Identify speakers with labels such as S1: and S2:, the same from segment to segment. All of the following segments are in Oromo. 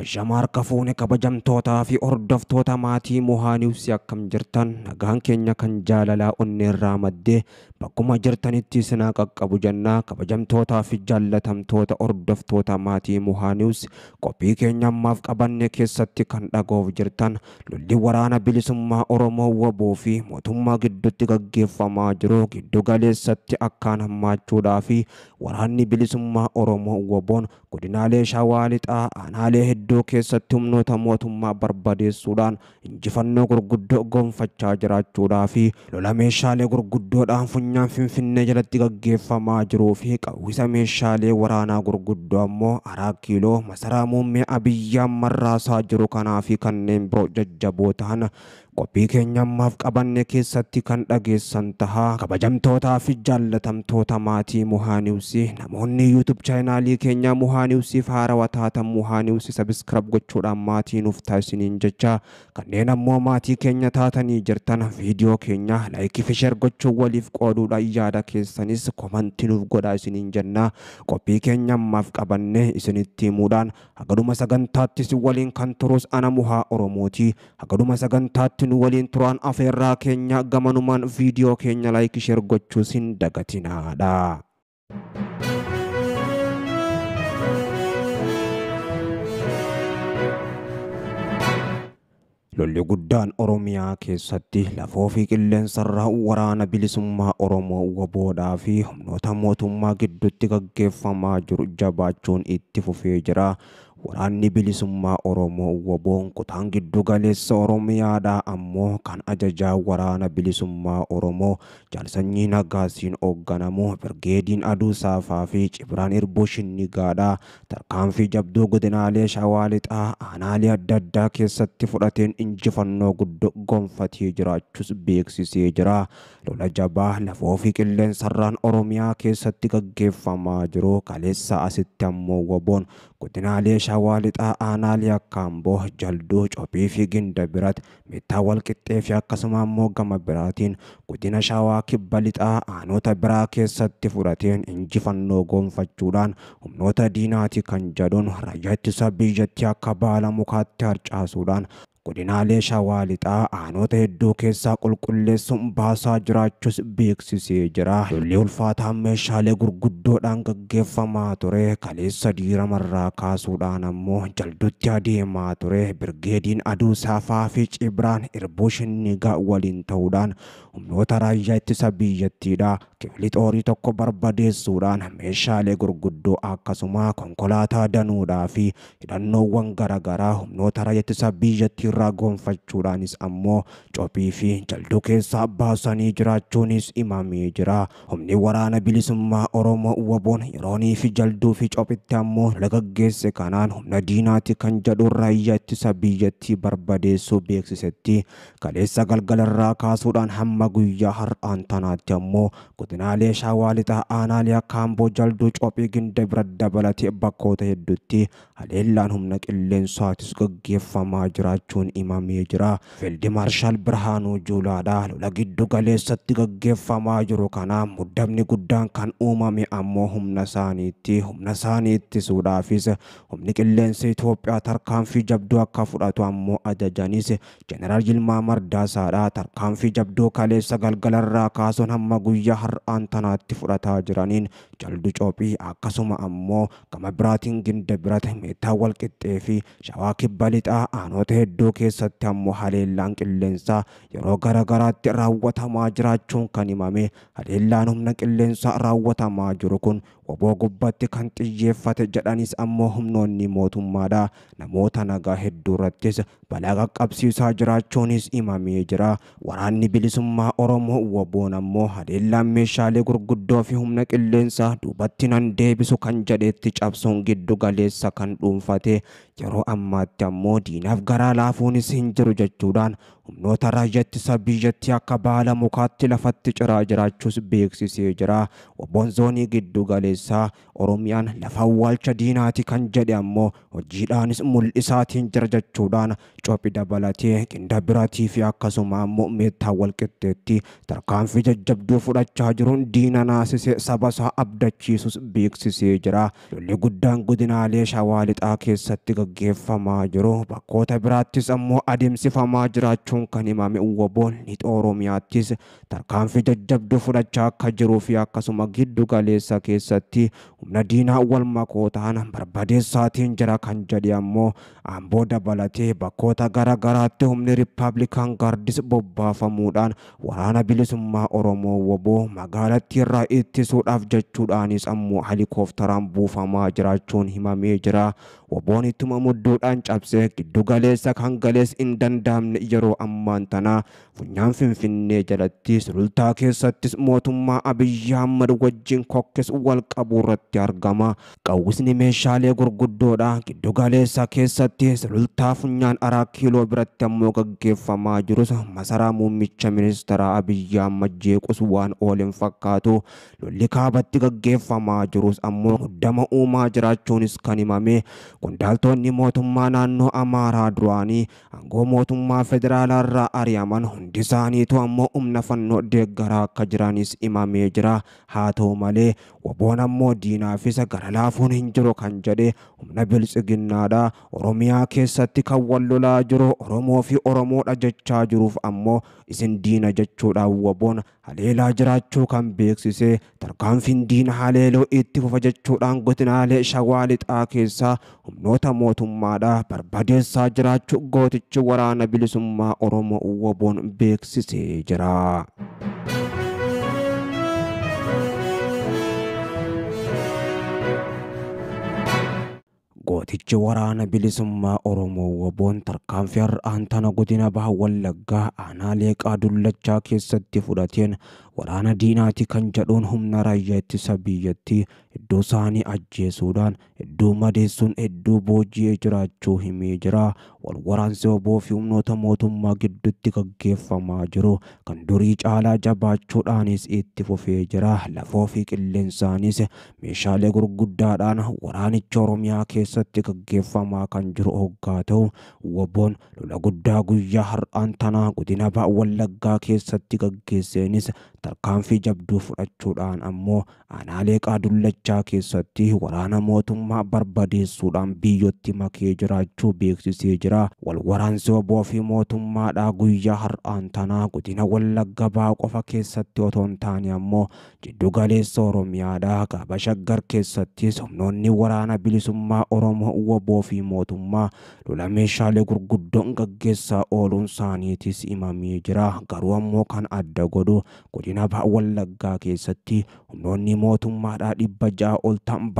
S1: Ashama harka fuune kabajamtootaa fi hordoftoota maatii Mohaa Niwus akkam jirtan nagaan keenya kan jaalalaa onneerraa maddee bakkuma jirtanitti isinaa qaqqabu jennaa kabajamtootaa fi jaallatamtoota hordoftoota maatii Mohaa Niwus qophii keenya ammaaf qabanne keessatti kan dhagoof jirtan lolli waraana bilisummaa Oromoo WBO fi mootummaa gidduutti gaggeeffamaa jiru giddu galeessatti akkaan hammaachuudhaa fi waraanni bilisummaa Oromoo WBOn godinaalee Shawaa Lixaa aanaalee hedduu keessatti humnoota mootummaa barbadeessuudhaan injifannoo gurguddoo gonfachaa jiraachuudhaa fi lola meeshaalee gurguddoodhaan funyaan Finfinnee jalatti gaggeeffamaa jiruu fi qawwisa meeshaalee waraanaa gurguddoo ammoo 4 kiiloo masaraa muummee Abiyyi marraasaa jiru kanaa fi kanneen biroo jajjaboo ta'an qophii keenya ammaaf qabanne keessatti kan dhageessan tahaa kabajamtootaa fi jaallatamtoota maatii Mohaa Niwus namoonni YouTube chaanaalii keenya Mohaa Niwusiif haarawaa taatan Mohaa Niwus subscribe gochuudhaan maatii nuuf taasisaniin jecha kanneen ammoo maatii keenya taatanii jirtan viidiyoo keenya laayikii fi sheer gochuun waliif qooduudhaan yaada keessanis komantii nuuf godhaa isiniin jenna qophii keenya ammaaf qabanne isinitti himuudhaan hagaduma sagantaatti si waliin kan turus ana Mohaa Oromooti hagaduma sagantaatti nu waliin turaan afeerraa keenya gamanumaan viidiyoo keenya laayikii sheer gochuus hin dagatinaadha. Lolli guddaan Oromiyaa keessatti lafoo fi qilleensarraa waraana bilisummaa Oromoo WBOdhaa fi humnoota mootummaa gidduutti gaggeeffamaa jiru jabaachuun itti fufee jira. Waraanni bilisummaa Oromoo WBOn kutaan giddu galeessa Oromiyaadhaa ammoo kan ajajaa waraana bilisummaa Oromoo Jaalsanyii Nagaasiin hoogganamu Birgeediin Aduu Saafaa fi Cibraan Irbuu Shinnigaadhaa tarkaanfii jabduu godinaalee Shawaa Lixaa aanaalee adda addaa keessatti fudhateen injifannoo guddoo gonfatee jiraachuus beeksisee jira. Lola jabaa lafoo fi qilleensarraan Oromiyaa keessatti gaggeeffamaa jiru kaleessa asitti ammoo WBOn godinaalee Shawaa Lixaa aanaalee akka Amboo, Jalduu, Cophii fi Ginda biratti meettaa walqixxee fi akkasuma ammoo gama biraatiin godina Shawaa Kibba Lixaa aanota biraa keessatti fudhateen injifannoo gonfachuudhaan humnoota diinaati kan jedhuun raayyaa ittisa biyyattii akka baala mukaatti harcaasuudhaan godinaalee Shawaa Lixaa aanota hedduu keessaa qulqulleessuun baasaa jiraachuus beeksisee jira. Lolli ulfaataan meeshaalee gurguddoodhaan gaggeeffamaa ture kaleessa diiramarraa kaasuudhaan ammoo Jaldutti adeemaa ture. Birgeediin Aduu Saafaa fi Cibraan Irbuu Shinnigaa waliin ta'uudhaan humnoota raayyaa ittisa biyyattiidha. Kifli xoorii tokko barbadeessuudhaan meeshaalee gurguddoo akkasuma konkolaataa danuudhaa fi hidhannoowwan garaagaraa humnoota raayyaa ittisa biyyattii irraa gonfachuudhaanis ammoo Cophii fi Jalduu keessaa baasanii jiraachuunis himamee jira. Humni waraana bilisummaa Oromoo WBOn yeroonii fi Jalduu fi Cophitti ammoo lola gaggeesse kanaan humna diinaati kan jedhu raayyaa ittisa biyyattii barbadeessuu beeksisetti kaleessa galgalarraa kaasuudhaan hamma guyyaa har'aan tanaatti ammoo godinaalee Shawaa Lixaa aanaalee akka Amboo, Jalduu, Cophii, Ginda bira dabalatee bakkoota hedduutti haleellaan humna qilleensaatis gaggeeffamaa jiraachuun himamee jira. Fiildi Maarshaal Birhaanuu Juulaadhaa lola giddu galeessatti gaggeeffamaa jiru kana muddamni guddaan kan uumame ammoo humna isaaniitti humna isaanii ittisuudhaafis humni qilleensa Itoophiyaa tarkaanfii jabduu akka fudhatu ammoo ajajanis Jeneraal Yilmaa Mardaasaadhaa tarkaanfii jabduu kaleessa galgalarraa kaasuun hamma guyyaa har'aan tanaatti fudhataa jiraniin Jaldu Cophii akkasuma ammoo gama biraatiin Ginda biratti meettaa walqixxee fi Shawaa Kibba Lixaa aanota hedduu keessatti ammoo haleellaan qilleensaa yeroo garaagaraatti raawwatamaa jiraachuun kan himame. Haleellaan humna qilleensaa raawwatamaa jiru kun WBO gubbatti kan xiyyeeffate jedhanis ammoo humnoonni mootummaadha. Namoota nagaa hedduu irrattis balaa qaqqabsiisaa jiraachuunis himamee jira. Waraanni bilisummaa Oromoo WBOn ammoo haleellaan meeshaalee gurguddoo fi humna qilleensaa duubatti nan deebisu kan jedhetti cabsuun giddu galeessa kan dhuunfate yeroo ammaatti ammoo diinaaf garaa laafuunis hin jiru jechuudhaan humnoota raayyaa ittisa biyyattii akka baala mukaatti lafatti ciraa jiraachuus beeksisee jira. Waboon zoonii giddu galeessaa Oromiyaan lafa awwaalcha diinaati kan jedhe ammoo hojiidhaanis mul'isaatiin jira jechuudhaan cophi dabalatee qinda biraatii fi akkasuma ammoo meettaa walqixxeetti tarkaanfii jajjabduu fudhachaa jiruun diina naasisee saba isaa abdachiisus beeksisee jira. Lolli guddaan godinaalee Shawaa Lixaa keessatti gaggeeffamaa jiru bakkoota biraattis ammoo adeemsifamaa jiraachuun kan himame Waboon lixa Oromiyaattis tarkaanfii jajjabduu fudhachaa akka jiruu fi akkasuma giddu galeessa keessatti humna diinaa wal makoo ta'an barbadeessaatiin jira kan jedhe ammoo Amboo dabalatee bakkoota gara garaatti humni Riippaabilikaan Gaardis bobbaafamuudhaan waraana bilisummaa Oromoo Waboo magaalattii irraa ittisuudhaaf jechuudhaanis ammoo helikooftaraan buufamaa jiraachuun himamee jira. Waboon ittuma mudduudhaan cabsee giddu galeessa kan galees hin danda'amne yeroo ammaan tana funyaan Finfinnee jalatti Sulultaa keessattis mootummaa Abiyyi Ahmad wajjin kokkes wal qabuu irratti argama. Qawwisni meeshaalee gurguddoodha. Giddu galeessa keessatti Sulultaa funyaan 4 kiiloo biratti ammoo gaggeeffamaa jirus masaraa muummicha ministeeraa Abiyyi Ahmad jeequs waan oolen fakkaatu. Lolli kaabatti gaggeeffamaa jirus ammoo muddama uumaa jiraachuunis kan himame. Qondaaltonni mootummaa naannoo Amaaraa duraanii aangoo mootummaa federaalaa irraa ari'aman hundi isaaniitu ammoo humna fannoo deeggaraa akka jiranis himamee jira. Haa ta'u malee Waboon ammoo diinaafis gara laafuun hin jiru kan jedhe humna biltsiginnaadha. Oromiyaa keessatti kan wal lolaa jiru Oromoo fi Oromoodha jechaa jiruuf ammoo isin diina jechuudhaan Waboon haleelaa jiraachuu kan beeksise tarkaanfiin diina haleeloo itti fufa jechuudhaan godinaalee Shawaa Lixaa keessaa humnoota mootummaadha barbadeessaa jiraachuu gootichi waraana bilisummaa Oromoo Waboon beeksisee jira. Gootichi waraana bilisummaa Oromoo Waboon tarkaanfii har'aan tana godina Baha Wallaggaa aanaa Leeqaa Dullachaa keessatti fudhateen waraana diinaati kan jedhuun humna raayyaa ittisa biyyattii hedduu isaanii ajjeesuudhaan hedduu madeessuun hedduu booji'ee jiraachuu himee jira. Wal waraansi Waboo fi humnoota mootummaa gidduutti gaggeeffamaa jiru kan durii caalaa jabaachuudhaanis itti fufee jira. Lafoo fi qilleensaanis meeshaalee gurguddaadhaan waraanicha Oromiyaa keessatti gaggeeffamaa kan jiru hoggaa ta'u Waboon lola guddaa guyyaa har'aan tanaa godina Baha Wallaggaa keessatti gaggeesseenis tarkaanfii jabduu fudhachuudhaan ammoo aanaa Leeqaa Dullachaa keessatti waraana mootummaa barbadeessuudhaan biyyootti makee jiraachuu beeksisee jira. Wal waraansi Waboo fi mootummaadhaa guyyaa har'aan tanaa godina Wallagga Bahaa qofa keessatti otoo hin taane ammoo jiddu galeessa Oromiyaadhaa Kaaba Shaggar keessattis humnoonni waraana bilisummaa Oromoo Waboo fi mootummaa lola meeshaalee gurguddoon gaggeessaa ooluun isaaniitis himamee jira. Garuu ammoo kan adda godhu godina Baha Wallaggaa keessatti humnoonni mootummaadhaa 600 ol ta'an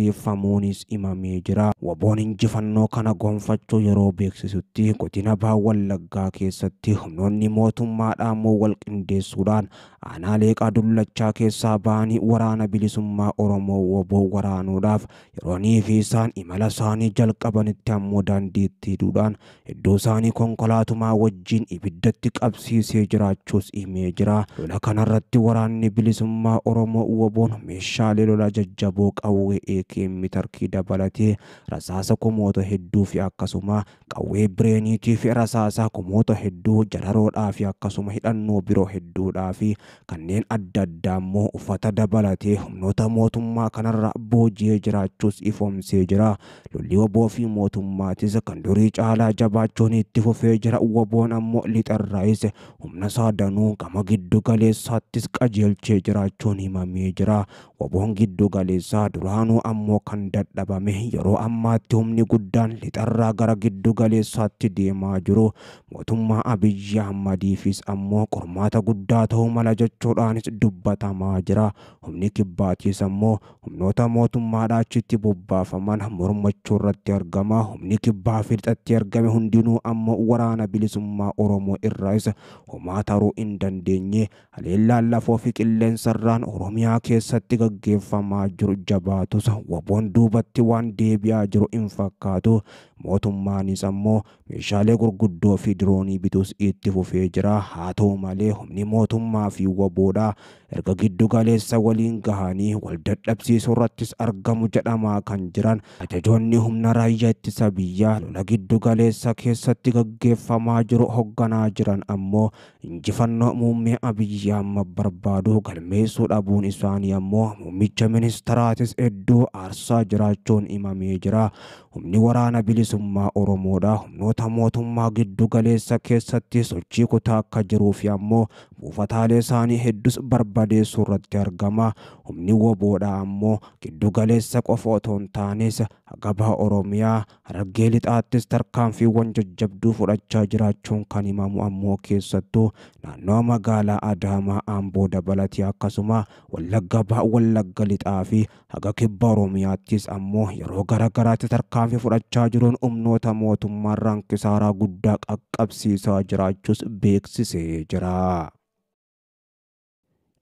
S1: barbadeeffamuunis himamee jira. Waboon injifannoo kana gonfachuu yeroo beeksisutti godina Baha Wallaggaa keessatti humnoonni mootummaadhaa ammoo wal qindeessuudhaan aanaa Leeqaa Dullachaa keessaa ba'anii waraana bilisummaa Oromoo Waboo waraanuudhaaf yeroonii fi isaan imala isaanii jalqabanitti ammoo daandiitti hidhuudhaan hedduu isaanii konkolaatumaa wajjin ibiddatti qabsiisee jiraachuus himee jira. Lola kanarratti waraanni bilisummaa Oromoo Waboon meeshaalee lolaa jajjaboo qawwee AKM tarkii dabalatee rasaasa kumoota hedduu fi akkasuma qawwee bireeniitii fi rasaasa kumoota hedduu jararoodhaa fi akkasuma hidhannoo biroo hedduudhaa fi kanneen adda addaa immoo uffata dabalatee humnoota mootummaa kanarra booji'ee jiraachuus ifoomsee jira. Lolli Waboo fi mootummaatis kan durii caalaa jabaachuun itti fufee jira. Waboon ammoo lixarraayis humna isaa danuu gama giddu galeessaattis qajeelchee jiraachuun himamee jira. Waboon giddu galeessaa duraanuu ammoo kan dadhabame yeroo ammaatti humni guddaan lixarraa gara giddu galeessaatti deemaa jiru. Mootummaa Abiyyi Ahmadiifis ammoo qormaata guddaa ta'uu mala jechuudhaanis dubbatamaa jira. Humni kibbaatiis ammoo humnoota mootummaadhaa achitti bobbaafaman mormachuu irratti argama. Humni kibbaa fi lixatti argame hundinuu ammoo waraana bilisummaa Oromoo irraas homaa taruu hin dandeenye. Haleellaa Haleellaan lafoo fi qilleensarraan Oromiyaa keessatti gaggeeffamaa jiru jabaatus WBOn duubatti waan deebi'aa jiru hin fakkaatu. Mootummaanis ammoo meeshaalee gurguddoo fi diroonii bituus itti fufee jira. Haa ta'u malee humni mootummaa fi WBOdhaa erga giddu galeessa waliin gahanii wal dadhabsiisuu irrattis argamu jedhamaa kan jiran ajajoonni humna raayyaa ittisa biyyaa lola giddu galeessa keessatti gaggeeffamaa jiru hoogganaa jiran ammoo injifannoo muummee Abiyyi Ahmad barbaadu galmeessuu dhabuun isaanii ammoo muummicha ministeeraatis hedduu aarsaa jiraachuun himamee jira. Humni waraana bilisummaa Oromoodha. Humnoota mootummaa giddu galeessa keessatti sochii kutaa akka jiruu fi ammoo buufataalee isaanii hedduus barbadeessuu irratti argama. Humni WBOdha ammoo giddu galeessa qofa otoo hin taanes haga baha Oromiyaa Harargee lixaattis tarkaanfiiwwan jajjabduu fudhachaa jiraachuun kan himamu ammoo keessattuu naannoo magaalaa Adaamaa Amboo dabalatee akkasuma Wallagga baha Wallagga lixaa fi haga kibba Oromiyaattis ammoo yeroo garaagaraatti tarkaanfii fudhachaa jiruun humnoota mootummaarraan kisaaraa guddaa qaqqabsiisaa jiraachuus beeksisee jira.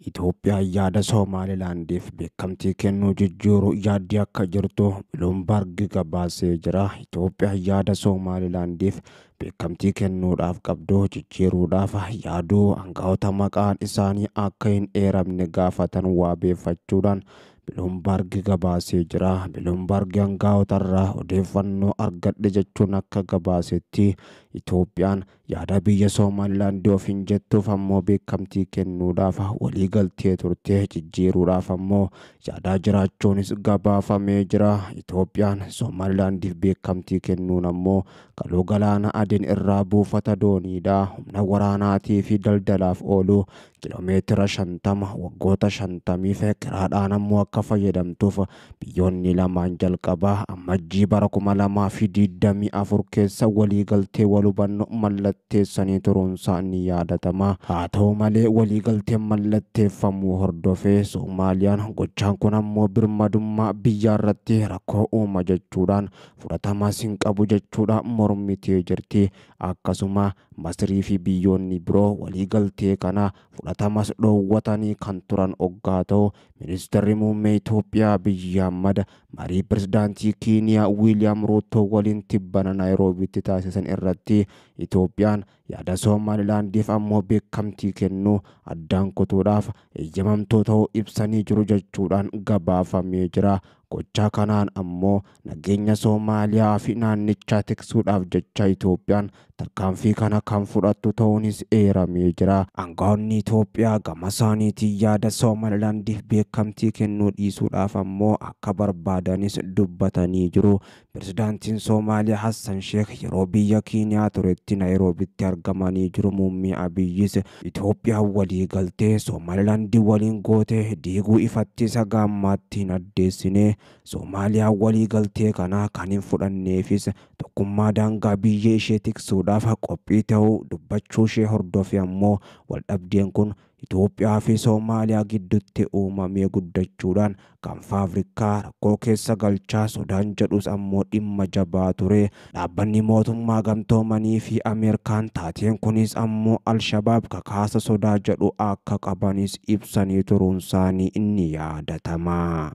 S1: Itoophiyaan yaada Somaalilaandiif beekamtii kennuu jijjiiruu yaaddii akka jirtu Biluumbarg gabaasee jira. Itoophiyaan yaada Somaalilaandiif beekamtii kennuudhaaf qabdu jijjiiruudhaaf yaaduu aangawoota maqaan isaanii akka hin eeramne gaafatan waabeeffachuudhaan Biluumbarg gabaasee jira. Biluumbarg aangawoota odeeffannoo argadhe jechuun akka gabaasetti Itoophiyaan yaada biyya Somaalilaandii ofiin jettuuf ammoo beekamtii kennuudhaaf waliigaltee turte jijjiiruudhaaf ammoo yaadaa jiraachuunis gabaafamee jira. Itoophiyaan Somaalilaandiif beekamtii kennuun ammoo galoo galaana Aden irraa buufata dooniidha. Humna waraanaatii fi daldalaaf oolu kiiloomeetira 50 waggoota 50 kiraadhaan ammoo akka fayyadamtuuf biyyoonni lamaan jalqabaa ammajjii bara 2024 keessa waliigaltee wal hubannoo mallatteessanii turuun isaanii yaadatama. Haa ta'u malee waliigalteen mallatteeffamuu hordofee Soomaaliyaan gochaan kun ammoo birmadummaa biyyaa irratti rakkoo uuma jechuudhaan fudhatamas hin qabu jechuudhaan mormitee jirti. Akkasuma Masrii fi biyyoonni biroo waliigaltee kana fudhatamas dhoowwatanii kan turan oggaa ta'u ministeerri muummee Itoophiyaa Abiyyi Ahmad marii pirezidaantii Kiiniyaa Wiiliyaam Ruutoo waliin tibbana Naayiroobiitti taasisan irratti Itoophiyaan yaada Somaalilaandiif ammoo beekamtii kennuu addaan kutuudhaaf eeyyamamtuu ta'uu ibsanii jiru jechuudhaan gabaafamee jira. Gochaa kanaan ammoo nageenya Soomaaliyaa fi naannichaa tiksuudhaaf jecha Itoophiyaan tarkaanfii kana kan fudhattu ta'uunis eeramee jira. Aangawoonni Itoophiyaa gama isaaniitiin yaada Somaalilaandiif beekamtii kennuu dhiisuudhaaf ammoo akka barbaadanis dubbatanii jiru. Pirezidaantiin Soomaaliyaa Hassan Sheekh yeroo biyya Kiiniyaa turetti Naayiroobitti argamanii jiru. Muummee Abiyyis Itoophiyaan walii galtee Somaalilaandii waliin goote diiguu ifatti isa gaammaatti hin addeessine. Soomaaliyaan walii galtee kana kan hin fudhanneefis tokkummaa daangaa biyya ishee tiksuudhaaf qophii ta'uu dubbachuu ishee hordofe ammoo waldhabdeen kun Itoophiyaa fi Soomaaliyaa gidduutti uumamee guddachuudhaan gaanfa Afrikaa rakkoo keessa galchaa sodaan jedhus ammoo dhimma jabaa ture. Dhaabbanni mootummaa gamtoomanii fi Ameerikaan taateen kunis ammoo Alshabaab kakaasa sodaa jedhu akka qabanis ibsanii turuun isaanii inni yaadatama.